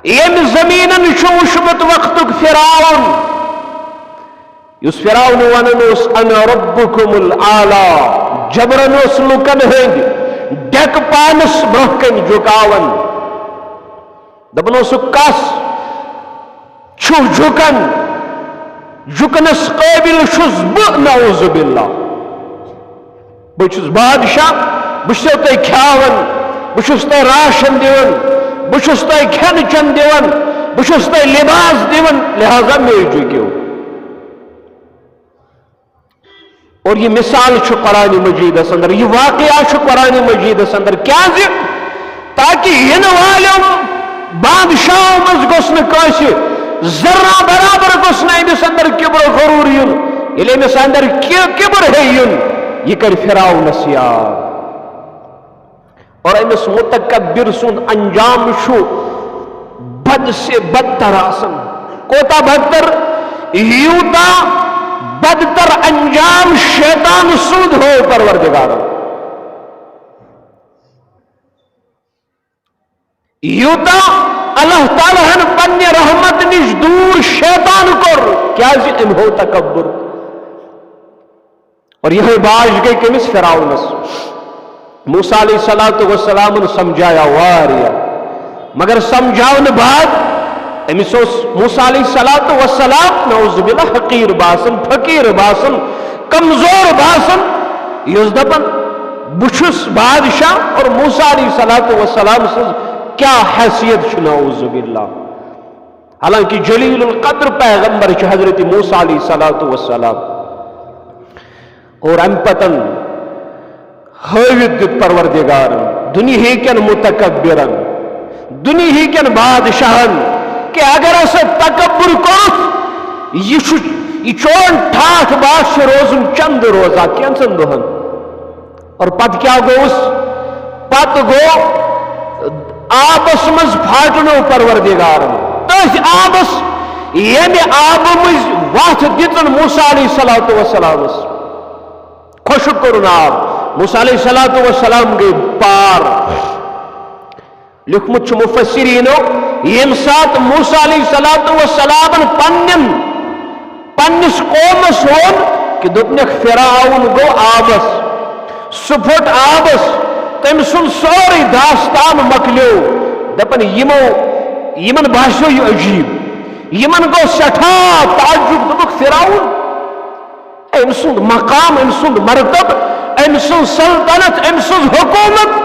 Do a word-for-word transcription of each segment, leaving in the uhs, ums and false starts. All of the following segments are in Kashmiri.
ییٚمہِ زٔمیٖنَن چھُ وُچھمُت وقتُک فرعون، یُس فرعون ونان اوس، "انا ربکم الاعلی"، جبرن اوس لُکن ہٕنٛدۍ ڈیکہٕ پانس برونٛہہ کنہِ جُکاوان۔ دپان اوسُکھ، "کس چھُ جُکن؟ جُکنس قٲبل چھُس بہٕ، نعوذ باللہ۔" بہٕ چھُس بادشاہ، بہٕ چھُسو تۄہہِ کھیاوان، بہٕ چھُس تۄہہِ راشن دِوان، بہٕ چھُس تۄہہِ کھٮ۪ن چٮ۪ن دِوان، بہٕ چھُس تۄہہِ لباس دِوان، لہذا مے جُکِو۔ اور یہ مثال چھُ قرآن مجیدس اندر، یہ واقعہ چھُ قرآن مجیدس اندر۔ کیازِ؟ تاکہ ینہٕ والیو بادشاہو منٛز گوٚژھ نہٕ کٲنٛسہِ ذرہ برابر گوٚژھ نہٕ أمِس اندر کبر و غرور یُن۔ ییٚلہِ أمِس اندر کہِ-، کبر ہے یُن، یہِ کرِ فرعونس یاد۔ اور أمِس متکبر سُنٛد انجام چھُ بد سے بدتر آسان۔ کوتاہ بدتر؟ یوٗتاہ بدتر انجام شیطان سُنٛد ہوو پروردگارن۔ یوٗتاہ اللہ تعالیٰ ہن پننہِ رحمت نِش دوٗر شیطان کوٚر، کیازِ؟ أمۍ ہوو تکبر۔ اور یِہوٚے باج گٔے کٔمِس؟ فرعونس۔ موسیٰ علیہ الصلوۃ والسلامن سمجھایا واریاہ، مگر سمجھاونہٕ بعد أمِس اوس موسیٰ علیہ الصلوۃ والسلام، نعوذ باللہ، حقیٖر باسان، فقیٖر باسان، کمزور باسان۔ یہِ اوس دپان، بہٕ چھُس بادشاہ اور موسیٰ علیہ الصلوۃ والسلام سٕنٛز کیٛاہ حیثیت چھِ، نعوذ باللہ۔ حالانکہ جلیل القدر پیغمبر چھُ حضرت موسیٰ علیہ الصلوۃ والسلام۔ اور امہِ پتن ہٲوِتھ دیُت پروردگارن دُنیہٕکٮ۪ن متکبرن، دُنیہٕکٮ۪ن بادشاہن، کہ اگر ہسا تکبر کوٚرُتھ، یہِ چھُ، یہِ چون ٹھاٹھ باٹھ چھُ روزُن چند روزہ، کینٛژن دۄہن۔ اور پتہٕ کیٛاہ گوٚوُس؟ پتہٕ گوٚو آبس منٛز پھاٹنو پروردگارن، تٔتھۍ آبس، ییٚمہِ آبہٕ مٔنٛزۍ وتھ دِژٕن موسیٰ علیہ الصلوۃ والسلامس۔ خۄشک کوٚرُن آب۔ موسیٰ علیہ الصلوۃ والسلام گٔے پار۔ لیوٗکھمُت چھُ مفسریٖنو، ییٚمہِ ساتہٕ موسیٰ علیہ الصلوۃ والسلامن پننٮ۪ن، پننِس قومس ووٚن کہ دوٚپنکھ، فرعون گوٚو آبس، سُہ پھوٚٹ آبس، تٔمۍ سُنٛد سورُے داستان مۄکلیو۔ دپان، یِمو، یِمن باسیو یہِ عجیٖب، یِمن گوٚو سٮ۪ٹھاہ تعجب، دوٚپُکھ، فرعون، أمۍ سُنٛد مقام، أمۍ سُنٛد مرتبہٕ، أمۍ سٕنٛز سلطنت، أمۍ سٕنٛز حکوٗمت،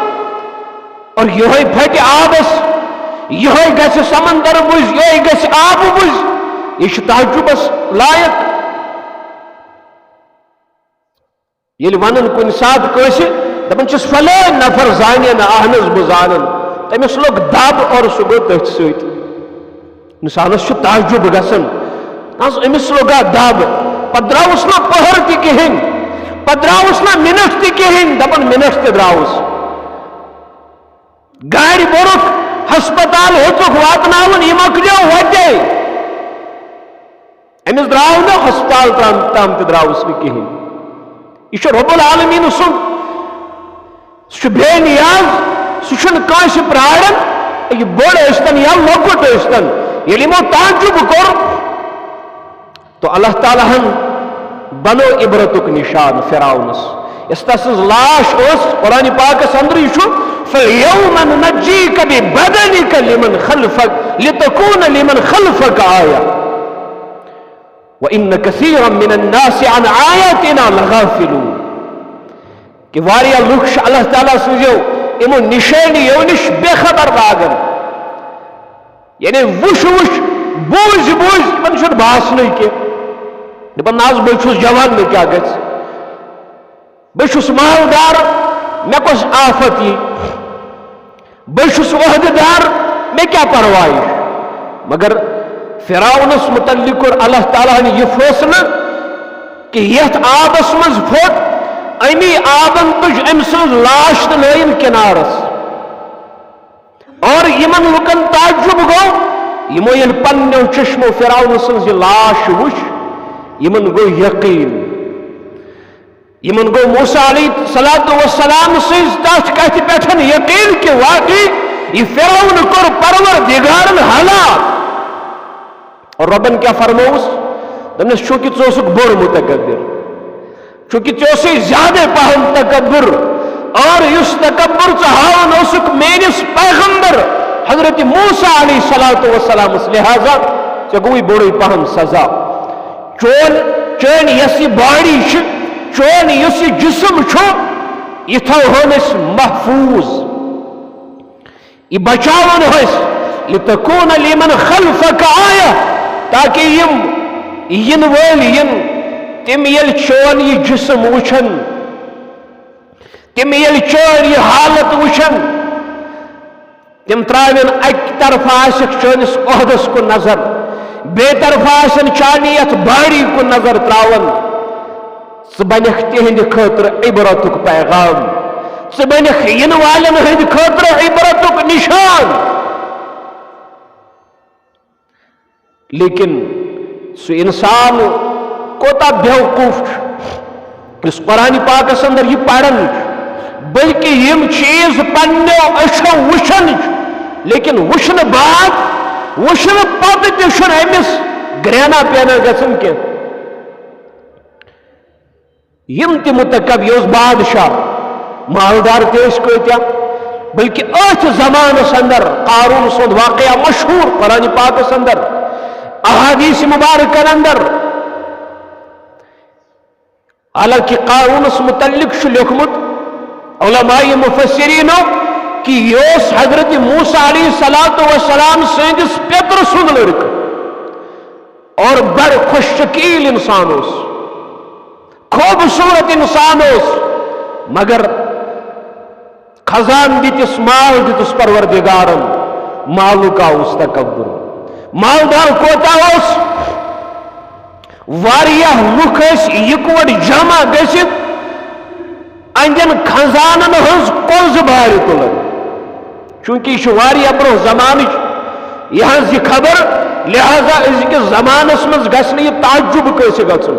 اور یِہوٚے پھٹہِ آبس، یِہوٚے گژھِ سمندر مٔنٛزۍ، یِہوٚے گژھِ آبہٕ مٔنٛزۍ۔ یہِ چھُ تعجبس لایق۔ ییٚلہِ ونان کُنہِ ساتہٕ کٲنٛسہِ، دپان چھِس، "فلٲنۍ نفر زانہِ نا؟" اہن حظ، بہٕ زانن۔ تٔمِس لوٚگ دب اور سُہ گوٚو تٔتھۍ سۭتۍ۔ انسانس چھُ تعجب گژھان، دپان، "أمِس لوٚگا دب؟" پتہٕ درٛاوُس نہ پٔہر تہِ کِہیٖنۍ، پتہٕ درٛاوُس نہ منٹ تہِ کِہیٖنۍ، دپان، "منٹ تہِ درٛاوُس۔" گاڑِ بوٚرُکھ، ہسپتال ہیوٚتُکھ واتناوُن، یہِ مۄکلیو وتے۔ أمِس درٛاو نہٕ ہسپتال تام، تام تہِ درٛاوُس نہٕ کِہیٖنۍ۔ یہِ چھُ رب العالمیٖن سُنٛد، سُہ چھُ بے نیاز، سُہ چھُنہٕ کٲنٛسہِ پرٛاران، یہِ بوٚڑ ٲسۍتن یا لۄکُٹ ٲسۍتن۔ ییٚلہِ یِمو تعجب کوٚر، تو اللہ تعالیٰ ہن بنو عبرتُک نشان فرعونس۔ یۄس تسٕنٛز لاش ٲس، قرآن پاکس اندرٕے چھُ، "فَالْيَوْمَ نُنَجِّيكَ بِبَدَنِكَ لِمَنْ خَلْفَكَ، لِتَكُونَ لِمَنْ خَلْفَكَ آيَةً وَإِنَّ كَثِيرًا مِنَ النَّاسِ عَنْ آيَاتِنَا لَغَافِلُونَ۔" کہ واریاہ لُکھ چھِ اللہ تعالیٰ سٕنٛزیو یِمو نِشٲنیو نِش بے خبر لاگان۔ یعنی وٕچھ وٕچھ، بوٗزۍ بوٗزۍ، یِمن چھُنہٕ باسنٕے کینٛہہ۔ دَپان، "نہ حظ، بہٕ چھُس جوان، مےٚ کیٛاہ گژھِ؟ بہٕ چھُس مالدار، مےٚ کۄس آفت یی؟" بہٕ چھُس عہدٕ دار، مےٚ کیٛاہ پرواے چھُ؟ مگر فرعونس متعلق کوٚر اللہ تعالیٰ ہن یہِ فٲصلہٕ کہ یتھ آبس منٛز پھوٚٹ، امی آبن تُج أمۍ سٕنٛز لاش تہٕ لٲیِن کنارس۔ اور یِمن لُکن تعجب گوٚو، یِمو ییٚلہِ پننیو چشمو فرعون سٕنٛز یہِ لاش وٕچھ، یِمن گوٚو یقین۔ یِمن گوٚو موسیٰ علیہ الصلوۃ والسلام سٕنٛز تتھ کتھِ پٮ۪ٹھ یقین کہِ واقعی یہِ فرعون کوٚر پروردگارن ہلاک۔ اور ربن کیٛاہ فرمووُس؟ دوٚپنس، چونکہ ژٕ اوسُکھ بوٚڑ متکبر، چونکہ ژےٚ اوسُے زیادٕ پہم تکبر، اور یُس تکبر ژٕ ہاوان اوسُکھ میٲنِس پیغمبر حضرت موسیٰ علیہ الصلوۃ والسلامس، لہذا ژےٚ گوٚوُے بوٚڑُے پہم سزا۔ چون، چٲنۍ یۄس یہِ باڈی چھِ، چون یُس یہِ جسم چھُ، یہِ تھاوہون أسۍ محفوظ۔ یہِ بچاوون أسۍ، لِتَکُونَ لِمَنْ خَلْفَکَ آیَةً، تاکہ یِم یِنہٕ وٲلۍ یِن، تِم ییٚلہِ چون یہِ جسم وٕچھن، تِم ییٚلہِ چٲنۍ یہِ حالت وٕچھن، تِم ترٛاوَن، اَکہِ طرفہٕ آسٮ۪کھ چٲنِس عہدس کُن نظر، بیٚیہِ طرفہٕ آسَن چانہِ یَتھ باڈی کُن نظر ترٛاوان۔ ژٕ بنکھ تِہنٛدِ خٲطرٕ عبرتُک پیغام، ژٕ بنکھ یِنہٕ والٮ۪ن ہٕنٛدِ خٲطرٕ عبرتُک نشان۔ لیکن سُہ انسان کوتاہ بیوقوف چھُ، یُس قرآن پاکس اندر یہِ پران چھُ، بلکہ یِم چیز پننیو أچھو وٕچھان چھُ، لیکن وٕچھنہٕ بعد، وٕچھنہٕ پتہٕ تہِ چھُنہٕ أمِس گرینا پینا گژھان کینٛہہ۔ یِم تہِ متکبر، یہِ اوس بادشاہ، مالدار تہِ ٲسۍ کۭتیاہ، بلکہ أتھۍ زمانس اندر قارون سُنٛد واقعہ مشہور قرآن پاکس اندر، احادیث مبارکن اندر۔ حالانکہ قارونس متعلق چھُ لیوٚکھمُت علماء مفسرینو کہ یہِ اوس حضرت موسیٰ علیہ الصلوۃ والسلام سٕنٛدِس پیترٕ سُنٛد لڑکہٕ اور بڑ خوش شکیل انسان اوس، خوبصورت انسان اوس، مگر خزان دِتِس، مال دِتِس پروردگارن، مالُک آوُس تکبر۔ مالدار کوتاہ اوس؟ واریاہ لُکھ ٲسۍ یِکوَٹہٕ جمع گٔژھِتھ أہنٛدٮ۪ن خزانن ہٕنٛز قرضہٕ بارِ تُلان۔ چونکہ یہِ چھُ واریاہ برونٛہہ زمانٕچ یِہٕنٛز یہِ خبر، لہذا أزکِس زمانس منٛز گژھِ نہٕ یہِ تعجب کٲنٛسہِ گژھُن۔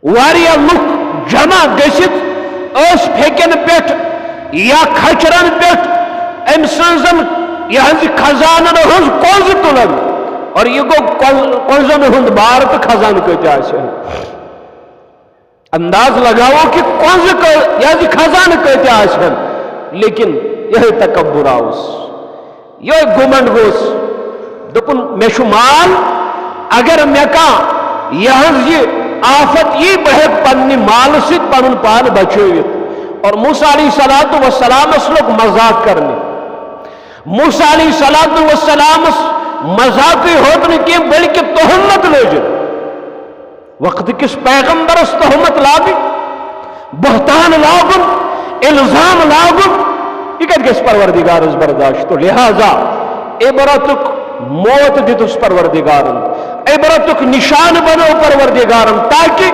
واریاہ لُکھ جمع گٔژھِتھ ٲسۍ پھیٚکٮ۪ن پٮ۪ٹھ یا کھچرن پٮ۪ٹھ أمۍ سٕنٛزن یِہٕنٛزِ خزانن ہٕنٛز قرضہٕ تُلان۔ اور یہِ گوٚو قرض-، قرضن ہُنٛد بار تہٕ خزانہٕ کۭتیاہ آسہِ ہن۔ انداز لگاوو کہ قرضہٕ کٲ-، یِہٕنٛزِ خزانہٕ کۭتیاہ آسہِ ہن، لیکن یِہوٚے تکبر آوُس۔ یِہوٚے گُمنڈ گوٚوُس۔ دوٚپُن، مےٚ چھُ مال، اگر مےٚ کانٛہہ یِہٕنٛز یہِ آفت یی، بہٕ ہٮ۪کہٕ پننہِ مالہٕ سۭتۍ پنُن پان بچٲوِتھ۔ اور موسیٰ علیہ الصلوۃ والسلامس لوٚگ مذاق کرنہِ۔ موسیٰ علیہ الصلوۃ والسلامس مذاقٕے ہوت نہٕ کینٛہہ، بلکہ تہمت لٲجِن۔ وقت کِس پیغمبرس تہمت لاگٕنۍ، بہتان لاگُن، الزام لاگُن، یہِ کتہِ گژھِ پروردگارس برداشت؟ تو لہذا عبرتُک موت دِتُس پروردگارن، عبرتُک نشان بنوو پروردگارن، تاکہ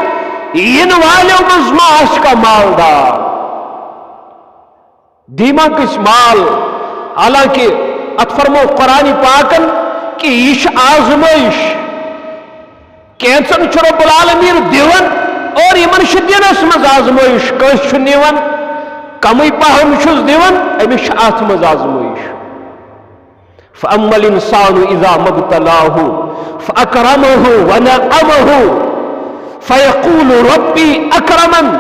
یِنہٕ والیو منٛز ما آسہِ کانٛہہ مالدار۔ دیمک أسۍ مال، حالانکہ اتھ فرمو قرآن پاکن کہ یہِ چھِ آزمٲیش۔ کینٛژن چھُ رب العالمین دِوان اور یِمن چھِ دِنس منٛز آزمٲیش، کٲنٛسہِ چھُ نِوان، کمٕے پہم چھُس دِوان، أمِس چھِ اتھ منٛز آزمٲیش۔ فَأَمَّا الْإِنسَانُ إِذَا مَا ابْتَلَاهُ فَأَكْرَمَهُ وَنَعَّمَهُ فَيَقُولُ رَبِّي أَكْرَمَنِ۔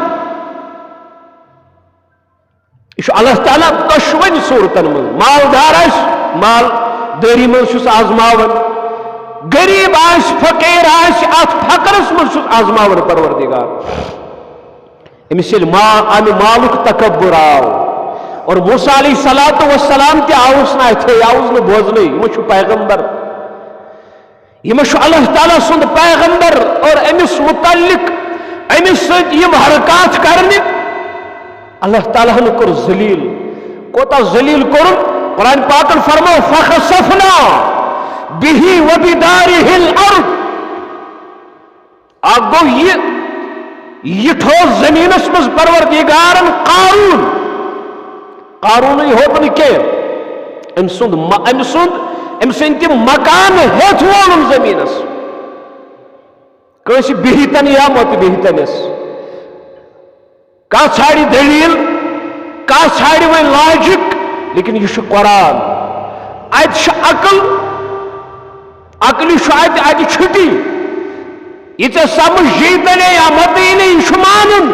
یہِ چھُ اللہ تعالیٰ دۄشوٕنۍ صوٗرتن منٛز، مالدار آسہِ، مال دٲری منٛز چھُس آزماوان، غریٖب آسہِ، فقیٖر آسہِ، اتھ فقرس منٛز چھُس آزماوان پروردگار۔ أمِس ییٚلہِ ما-، امہِ مالُک تکبر آو، اور موسیٰ علیہ الصلوۃ والسلام تہِ آوُس نہٕ اتھے، آوُس نہٕ بوزنٕے، یہِ ما چھُ پیغمبر؟ یہِ ما چھُ اللہ تعالیٰ سُنٛد پیغمبر؟ اور أمِس متعلق أمِس سۭتۍ یِم حرکات کرنہِ، اللہ تعالیٰ ہن کوٚر ذلیل۔ کوتاہ ذلیل کوٚرُن؟ قرآن پاکن فرمو، فَخَسَفْنَا بِهِ وَبِدَارِهِ الْأَرْضَ۔ اکھ گوٚو یہِ، یہِ تھوٚو زٔمیٖنَس منٛز پروردگارَن قارون۔ قارونٕے ہوت نہٕ کینٛہہ، أمۍ سُنٛد م-، أمۍ سُنٛد، أمۍ سٕنٛدۍ تِم مکان ہیٚتھ وولُم زٔمیٖنَس۔ کٲنٛسہِ بِہِتَن یا مت بِہِتَنَس۔ کانٛہہ ژھانٛڈِ دٔلیٖل، کانٛہہ ژھانٛڈِ وۄنۍ لاجِک، لیکن یہِ چھُ قرآن۔ اتہِ چھِ عقل، عقلہِ چھُ اتہِ، اتہِ چھُٹی۔ یہِ ژےٚ سمجھ یی تیٚلے یا مت یی نہٕ، یہِ چھُ مانُن۔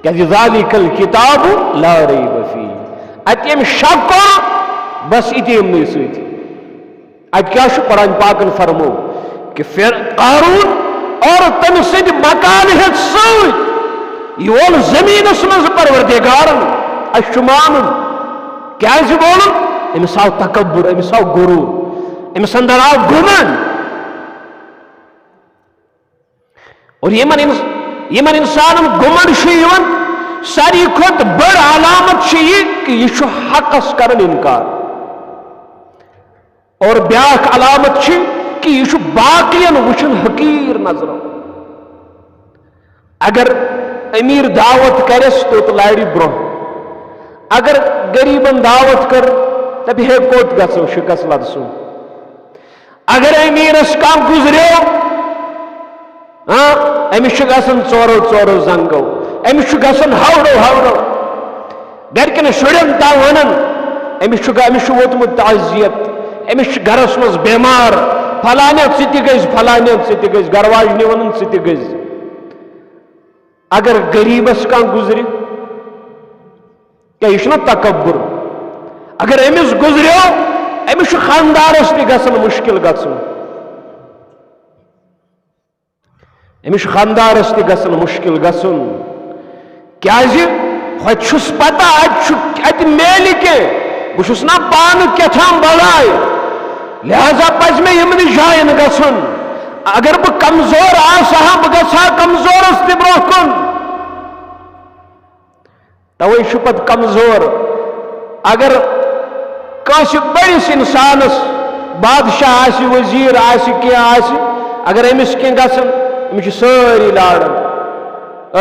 کیازِ ذالک الکتاب لا ریب فیہ۔ اتہِ ییٚمۍ شک کوٚر، بس یہِ تہِ یِمنٕے سۭتۍ۔ اتہِ کیٛاہ چھُ قرآن پاکن فرمو کہ فر-، قارون اور تٔمۍ سٕنٛدۍ مکان ہیٚتھ سۭتۍ، یہِ وول زٔمیٖنس منٛز پروردگارن، اسہِ چھُ مانُن۔ کیٛازِ وولُن؟ أمِس آو تکبر، أمِس آو غرور، أمِس اندر آو گُمن۔ اور یِمن انس-، یِمن انسانن گُمن چھُ یِوان، ساروی کھۄتہٕ بٔڑ علامت چھِ یہِ کہ یہِ چھُ حقس کران انکار۔ اور بیاکھ علامت چھِ کہ یہِ چھُ باقین وٕچھان حقیٖر نظرو۔ اگر امیر دعوت کرٮ۪س، توٚت لارِ برونٛہہ۔ اگر غریبن دعوت کٔر، دپہِ ہے کوٚت گژھو، شِکس لدسو۔ اگر امیرس کانٛہہ گُزریو، ہاں، أمِس چھُ گژھان ژورو ژورو زنگو، أمِس چھُ گژھان ہورو ہورو۔ گرِکٮ۪ن شُرٮ۪ن تام ونان، أمِس چھُ، أمِس چھُ ووتمُت تعزیت، أمِس چھُ گرس منٛز بیمار، فلانیہ ژٕ تہِ گٔژھ، فلانیہ ژٕ تہِ گٔژھ، گرواجنہِ ونان ژٕ تہِ گٔژھ۔ اگر غریبس کانٛہہ گُزرِ، کیٛاہ یہِ چھُنہ تکبر؟ اگر أمِس گُزریو، أمِس چھُ خاندارس تہِ گژھان مُشکل گژھُن۔ أمِس چھُ خاندارس تہِ گژھان مُشکل گژھُن۔ کیازِ؟ ہوٚتہِ چھُس پتہ، اتہِ چھُ، اتہِ میلہِ کینٛہہ۔ بہٕ چھُس نہ پانہٕ کیٛاہ تام بلاے، لہذا پزِ مےٚ یِمنٕے جاین گژھُن۔ اگر بہٕ کمزور آسہٕ ہا، بہٕ گژھٕ ہا کمزورس تہِ برونٛہہ کُن۔ توے چھُ پتہٕ کمزور۔ اگر کٲنٛسہِ بٔڑِس انسانس، بادشاہ آسہِ، وزیر آسہِ، کینٛہہ آسہِ، اگر أمِس کینٛہہ گژھن، أمِس چھِ سٲری لاران۔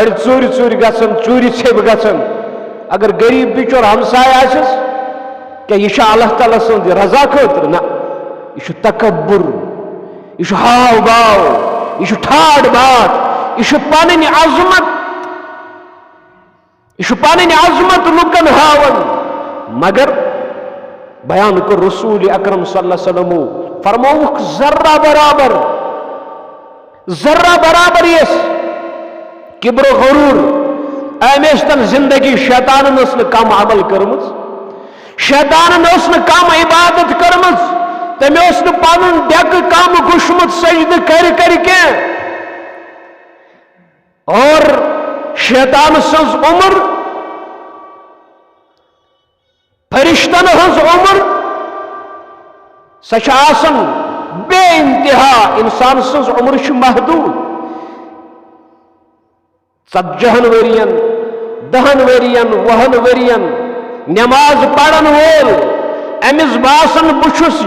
أڑۍ ژوٗرِ ژوٗرِ گژھن، ژوٗرِ ژھیٚپۍ گژھن۔ اگر غریب بِچور ہمساے آسٮ۪س، کیٛاہ یہِ چھا اللہ تعالیٰ سٕنٛز رضا خٲطرٕ؟ نہ، یہِ چھُ تکبر، یہِ چھُ ہاو باو، یہِ چھُ ٹھاٹھ باٹھ، یہِ چھُ پنٕنۍ عظمت۔ یہِ چھُ پنٕنۍ عظمت لُکن ہاوان، مگر بیان کوٚر رسول اکرم صلی اللہ علیہ وسلمو، فرمووُکھ، ذرہ برابر، ذرہ برابر یس کبر و غرور، أمۍ ٲسۍ تن زندگی شیطانن ٲس نہٕ کم عمل کٔرمٕژ، شیطانن ٲس نہٕ کم عبادت کٔرمٕژ، تٔمۍ اوس نہٕ پنُن ڈیکہٕ کم گوٚشمُت سجدٕ کرِ کرِ کینٛہہ۔ اور شیطان سٕنٛز عمر، فرشتن ہٕنٛز عمر، سۄ چھِ آسان بے انتہا۔ انسان سٕنٛز عمر چھِ محدود۔ ژتجی ہن ؤرین، دہن ؤرین، وُہن ؤرین نماز پرن وول، أمِس باسان، بہٕ چھُس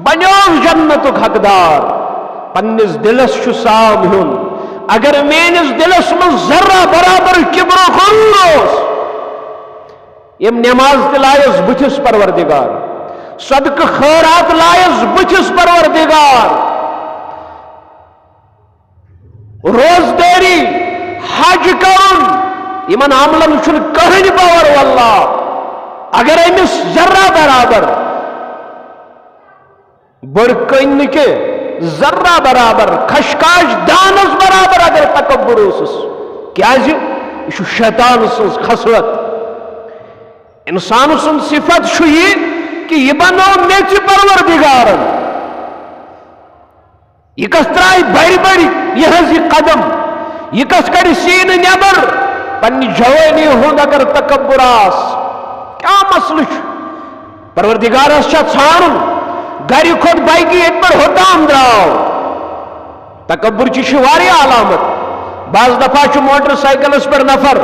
بنیوس جنتُک حقدار، پننِس دِلس چھُ سام ہیوٚن۔ اگر میٲنِس دِلس منٛز ذرہ برابر کِبر و غرور اوس، یِم نماز تہِ لایس بٕتھِس پروردگار، صدقہٕ خٲرات لایس بٕتھِس پروردگار، روزدٲری، حج کرُن، یِمن عملن چھُنہٕ کٕہٕنۍ باور واللہ۔ اگر أمِس ذرہ برابر، بٔڑ کٔنۍ نہٕ کینٛہہ، ذرہ برابر، خشخاش دانس برابر اگر تکبر اوسُس، کیازِ؟ یہِ چھُ شیطان سٕنٛز خصلت۔ انسان سٕنٛز صفت چھُ یہِ کہ یہِ بنوو میٚژِ پروردگارن۔ یہِ کس ترایہِ بڑِ بڑِ یہِ حظ یہِ قدم، یہِ کس کڑِ سیٖنہٕ نٮ۪بر؟ پننہِ جوٲنی ہُنٛد اگر تکبر آس، کیٛاہ مسلہٕ چھُ؟ پروردگارس چھا ژھانڈُن گرِ کھۄتہٕ بایکہِ ییٚتہِ پٮ۪ٹھ ہوٚتام درٛاو؟ تکبر چہِ چھِ واریاہ علامت۔ بعض دفعہ چھُ موٹر سائیکلس پٮ۪ٹھ نفر،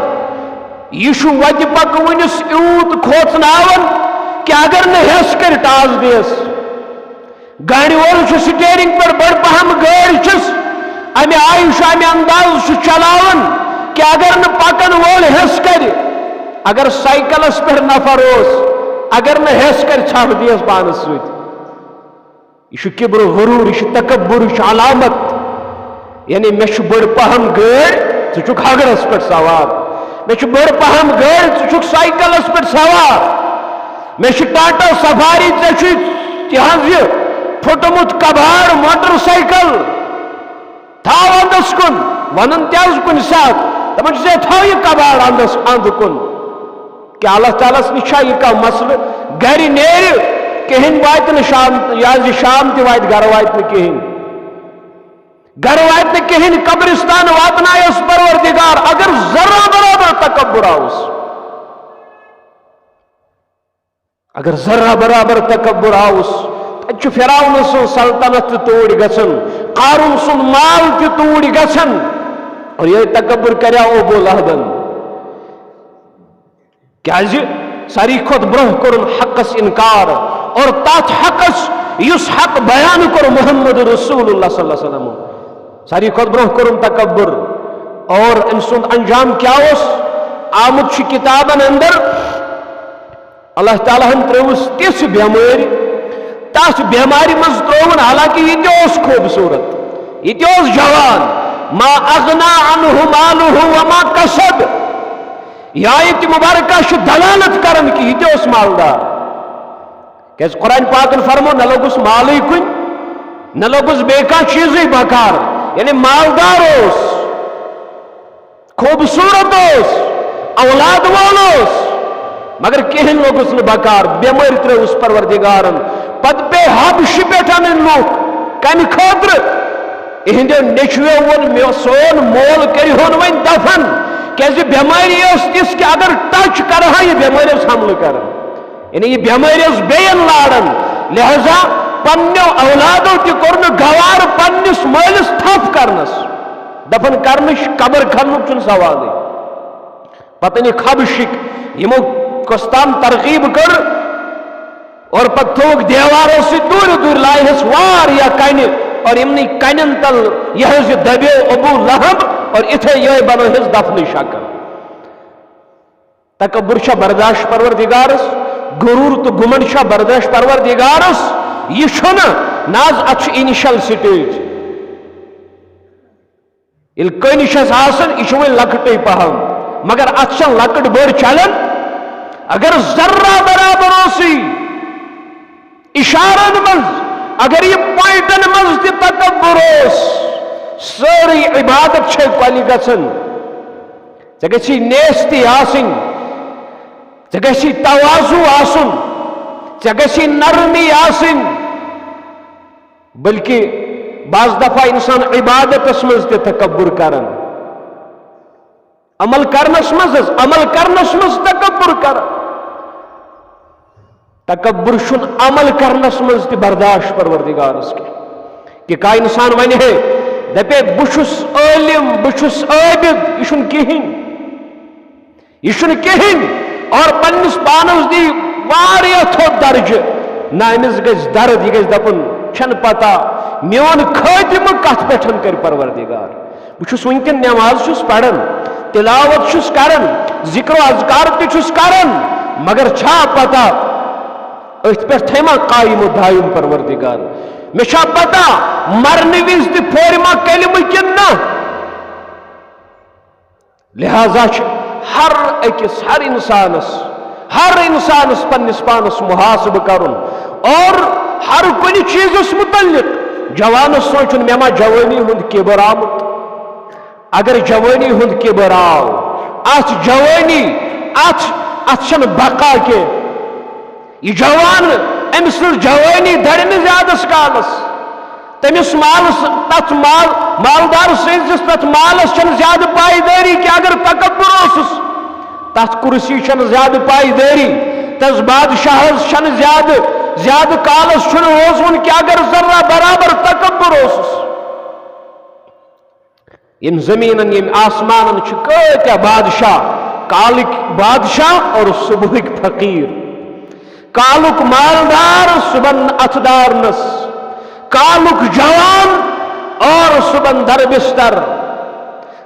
یہِ چھُ وتہِ پکوٕنِس یوٗت کھوژناوان کہ اگر نہٕ ہٮ۪س کرِ ٹاس دیس۔ گاڑِ وول چھُ سٹیئرنگ پٮ۪ٹھ بٔڑ پہم گٲڑۍ چھُس، امہِ آیہِ چھُ، امہِ انداز چھُ چلاوان کہ اگر نہٕ پکن وول ہٮ۪س کرِ، اگر سائیکلس پٮ۪ٹھ نفر اوس، اگر نہٕ ہٮ۪س کرِ، ژھٹھ دیس پانس سۭتۍ۔ یہِ چھُ کبر و غرور، یہِ چھُ تکبر، یہِ چھُ علامت۔ یعنی مےٚ چھُ بٔڑ پہم گٲڑۍ، ژٕ چھُکھ ہگرس پٮ۪ٹھ سوار۔ مےٚ چھُ بٔڑ پہم گٲڑۍ، ژٕ چھُکھ سائیکلس پٮ۪ٹھ سوار۔ مےٚ چھُ ٹاٹا سفاری، ژےٚ چھُے تہِ حظ یہِ پھُٹمُت کباڑ موٹر سائیکل۔ تھاو اندس کُن، ونان تہِ حظ کُنہِ ساتہٕ، دپان چھُس، "ہے، تھاو یہِ کباڑ اندس اند کُن۔" کیٛاہ اللہ تعالیٰ ہس نِش چھا یہِ کانٛہہ مسلہٕ؟ گرِ نیرِ، کِہیٖنۍ واتہِ نہٕ شام، یہِ حظ یہِ شام تہِ واتہِ، گرٕ واتہِ نہٕ کِہیٖنۍ۔ گرٕ واتہِ نہٕ کِہیٖنۍ، قبرستان واتنایس پروردگار، اگر ذرہ برابر تکبر آوُس۔ اگر ذرہ برابر تکبر آوُس، تتہِ چھُ فرعون سٕنٛز سلطنت تہِ توٗرۍ گژھان، قارون سُنٛد مال تہِ توٗرۍ گژھان۔ اور یہِ تکبر کریاو ابو لہبن۔ کیازِ؟ ساروی کھۄتہٕ برونٛہہ کوٚرُن حقس انکار، اور تتھ حقس یُس حق بیان کوٚر محمد رسول اللہ صلی اللہ علیہ وسلم، ساروی کھۄتہٕ برونٛہہ کوٚرُن تکبر۔ اور أمۍ سُنٛد انجام کیٛاہ اوس؟ آمُت چھُ کتابن اندر، اللہ تعالیٰ ہن ترٲوٕس تِژھ بٮ۪مٲرۍ، تتھ بٮ۪مارِ منٛز ترٲوٕن، حالانکہ یہِ تہِ اوس خوٗبصوٗرت، یہِ تہِ اوس جوان، ما اغنا عنہ مالہ وما کسب۔ یہ آیت مبارکہ چھِ دلالت کران کہ یہِ تہِ اوس مالدار۔ کیازِ قرآن پاکن فرمو، نہ لوٚگُس مالٕے کُنہِ، نہ لوٚگُس بیٚیہِ کانٛہہ چیٖزٕے بکار، یعنی مالدار اوس، خوٗبصوٗرت اوس، اولاد وول اوس، مگر کِہیٖنۍ لوٚگُس نہٕ بکار، بٮ۪مٲرۍ ترٲوٕس پروردگارن۔ پتہٕ پیٚیہِ حبشہِ پٮ۪ٹھ انٕنۍ لوٗکھ۔ کمہِ خٲطرٕ؟ اِہِنٛدیو نیٚچویو ووٚن، "مےٚ، سون مول کٔرِہون وۄنۍ دفن، کیازِ بٮ۪مٲرۍ ٲس تِژھ کہ اگر ٹچ کرہا، یہِ بٮ۪مٲرۍ ٲس حملہٕ کران۔" یعنی یہِ بٮ۪مٲرۍ ٲس بیٚین لاران، لہذا پننیو اولادو تہِ کوٚر نہٕ گوارٕ پننِس مٲلِس تھپھ کرنس، دفن کرنٕچ، قبر کھننُک چھُنہٕ سوالٕے۔ پتہٕ أنِکھ حبشِکۍ، یِمو کۄستام ترغیب کٔر اور پتہٕ تھوٚوُکھ دیوارو سۭتۍ دوٗرِ دوٗرِ، لایہس واریاہ کنہِ اور یِمنٕے کنٮ۪ن تل یہِ حظ یہِ دبیو ابو لہب اور اِتھے یِہوٚے بنٲوہس دفنٕچ شکل۔ تکبر چھا برداشت پروردگارس؟ غرور تہٕ گمنڈ چھا برداشت پروردگارس؟ یہِ چھُنہٕ۔ نہ حظ، اتھ چھُ انیشل سٹیج۔ ییٚلہِ کٔنۍ چھَس آسان، یہِ چھُ وۄنۍ لۄکٹُے پہم، مگر اتھ چھےٚ لۄکٕٹ بٔڑ چلان۔ اگر ذرہ برابر اوسُے اشارن منٛز، اگر یہِ پوینٹن منٛز تہِ تکبر اوس، سٲرٕے عبادت چھے کۄلہِ گژھان۔ ژےٚ گژھی نیستی آسٕنۍ، ژےٚ گژھی تواضع آسُن، ژےٚ گژھی نرمی آسٕنۍ، بلکہ بعض دفعہ انسان عبادتس منٛز تہِ تکبر کران، عمل کرنس منٛز حظ، عمل کرنس منٛز تکبر کران۔ تکبر چھُنہٕ عمل کرنس منٛز تہِ برداشت پروردگارس کینٛہہ۔ کہ کانٛہہ انسان ونہِ ہے، دپے، "بہٕ چھُس عٲلم، بہٕ چھُس عٲبد"، یہِ چھُنہٕ کِہیٖنۍ۔ یہِ چھُنہٕ کِہیٖنۍ۔ اور پننِس پانس دی واریاہ تھوٚد درجہٕ۔ نہ، أمِس گژھِ درد، یہِ گژھِ دپُن، "چھَنہٕ پتہ میون خٲتمہٕ کتھ پٮ۪ٹھ کرِ پروردگار۔ بہٕ چھُس وٕنکٮ۪ن نماز چھُس پران، تلاوت چھُس کران، ذکر و اذکار تہِ چھُس کران، مگر چھا پتہ أتھۍ پٮ۪ٹھ تھایہِ ما قایم و دایم پروردگار؟ مےٚ چھا پتہ مرنہٕ وِزِ تہِ پھورِ ما کلمہٕ کِنہٕ نہ؟" لہذا چھُ ہر أکِس، ہر انسانس، ہر انسانس پننِس پانس محاسبہٕ کرُن اور ہر کُنہِ چیٖزس متعلق جوانس سونٛچُن، مےٚ ما جوٲنی ہُنٛد کِبر آمُت؟ اگر جوٲنی ہُنٛد کِبر آو، اتھ جوٲنی، اتھ، اتھ چھنہٕ بقا کینٛہہ۔ یہِ جوان، أمۍ سٕنٛز جوٲنی دَرِ نہٕ زیادَس کالَس۔ تٔمِس مالَس، تَتھ مال، مالدار سٕنٛزِس تَتھ مالَس چھَنہٕ زیادٕ پایدٲری کینٛہہ اگر تکبر اوسُس۔ تَتھ کُرسی چھَنہٕ زیادٕ پایدٲری، تَس بادشاہَس چھَنہٕ زیادٕ، زیادٕ کالَس چھُنہٕ روزُن کینٛہہ اگر ذرہ برابر تکبر اوسُس۔ یِم زٔمیٖنَن، یِم آسمانَن چھِ کۭتیٛاہ بادشاہ، کالٕکۍ بادشاہ اور صبحٕکۍ فقیٖر۔ کالُک مالدار صبحن اَتھٕ دارنَس، کالُک جوان اور صبحن دربستر،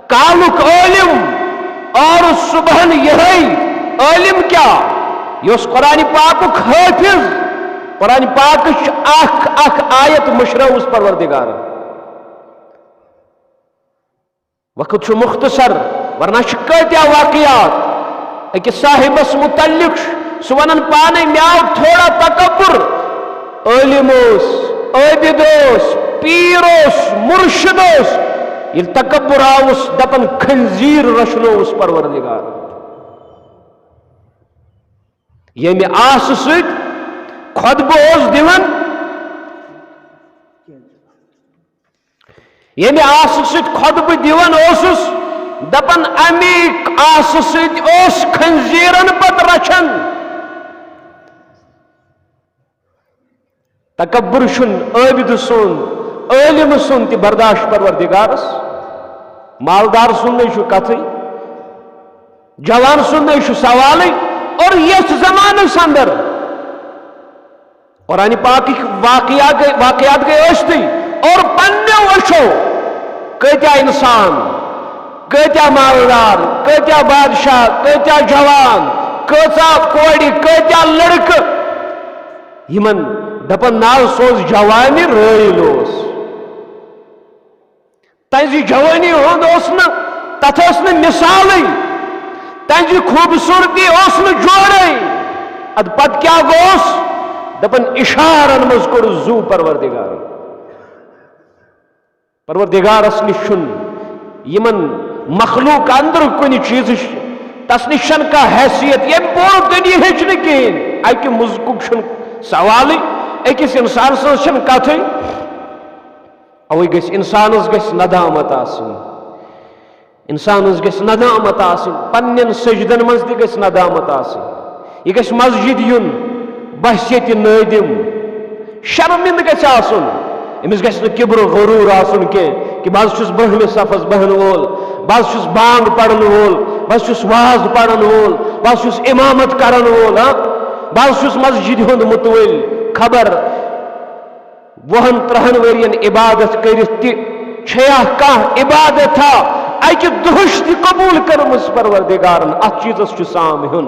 کالُک عٲلِم اور صبحن یِہوٚے عٲلِم کیٛاہ، یہِ اوس قرآنِ پاکُک حٲفظ۔ قرآنِ پاکٕچ اَکھ اَکھ آیت مٔشرٲوٕس پروردگارَن۔ وقت چھُ مختصر، ورنہ چھِ کۭتیاہ واقعات۔ أکِس صاحبس متعلق چھُ، سُہ ونان پانے، مےٚ آو تھوڑا تکبر۔ عٲلِم اوس، عٲبِد اوس، پیٖر اوس، مُرشِد اوس۔ ییٚلہِ تکبر آوُس، دپان، خنزیر رچھنووُس پروردگار۔ ییٚمہِ آسہٕ سۭتۍ خطبہٕ اوس دِوان، ییٚمہِ آسہٕ سۭتۍ خطبہٕ دِوان اوسُس، دپان، اَمی آسہٕ سۭتۍ اوس خنزیرن پتہٕ رچھان۔ تکبر چھُنہٕ عٲبِد سُنٛد، عٲلِم سُنٛد تہِ برداشت پروردگارس۔ مالدار سُنٛد نے چھُ کتھٕے، جوان سُنٛد نے چھُ سوالٕے۔ اور یتھ زمانس اندر قرآن پاکٕکۍ واقعہ گٔے، واقعات گٔے ٲسۍتٕے، اور پننیو أچھو کۭتیاہ انسان، کۭتیاہ مالدار، کۭتیاہ بادشاہ، کۭتیاہ جوان، کۭژاہ کورِ، کۭتیاہ لڑکہٕ، یِمن دپان، نہ، سُہ اوس جوانِ رٲیِل اوس۔ تہنٛزِ جوانی ہُنٛد اوس نہٕ، تتھ ٲس نہٕ مثالٕے۔ تہنٛزِ خوٗبصوٗرتی اوس نہٕ جوڑے۔ ادٕ پتہٕ کیٛاہ گوٚوس؟ دپان، اشارن منٛز کوٚر زُو پروردگارن۔ پروردگارس نِش چھُنہٕ یِمن مخلوق اندر کُنہِ چیٖزٕچ، تس نِش چھَنہٕ کانٛہہ حیثیت۔ ییٚمۍ پوٗرٕ دُنیا ہیٚچھ نہٕ کِہیٖنۍ، اکہِ مُزکُک چھُنہٕ سوالٕے، أکِس انسان سٕنٛز چھَنہٕ کتھٕے۔ اوے گژھِ انسانس گژھِ ندامت آسٕنۍ۔ انسانس گژھِ ندامت آسٕنۍ، پننٮ۪ن سجدن منٛز تہِ گژھِ ندامت آسٕنۍ۔ یہِ گژھِ مسجد یُن، بس ییٚتہِ نٲدِم، شرمندٕ گژھِ آسُن۔ أمِس گژھِ نہٕ کبر و غرور آسُن کینٛہہ کہ بہٕ حظ چھُس برٛونٛہمِس صفس بیٚہن وول، بہٕ حظ چھُس بانگ پرن وول، بہٕ حظ چھُس واز پرن وول، بہٕ حظ چھُس امامت کرن وول، ہاں، بہٕ حظ چھُس مسجد ہُنٛد متوٲلۍ۔ خبر وُہن ترٕہن ؤرین عبادت کٔرِتھ تہِ چھیا کانٛہہ عبادتھا اکہِ دۄہٕچ تہِ قبول کٔرمٕژ پروردگارن؟ اتھ چیٖزس چھُ سام ہیوٚن۔